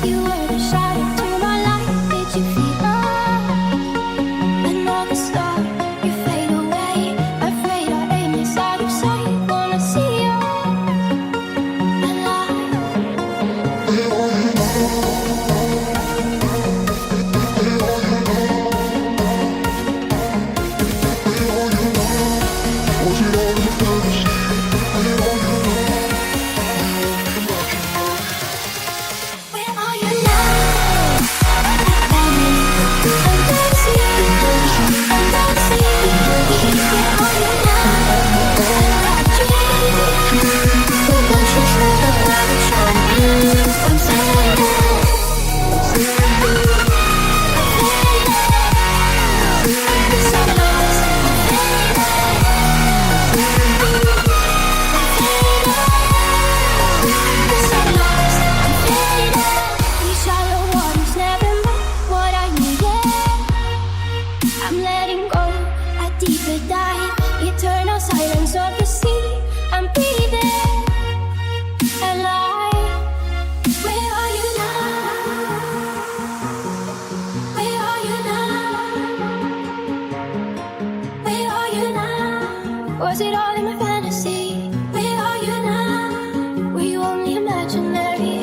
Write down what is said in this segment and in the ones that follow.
You were the shadow to my light. Did you feel us? Another star, you fade away. Afraid our aim is out of sight. Wanna see you alive. Where are you now? Under the sea, under the sea. Where are you now? I dream. I'm faded. So lost, I'm faded. So lost, I'm faded. These shallow waters never met what I needed. I'm letting go, a deeper dive. Eternal silence of the sea. I'm breathing alive. Where are you now? Where are you now? Where are you now? Was it all in my fantasy? Where are you now? Were you only imaginary?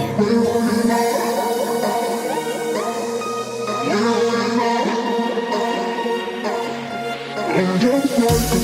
I just like the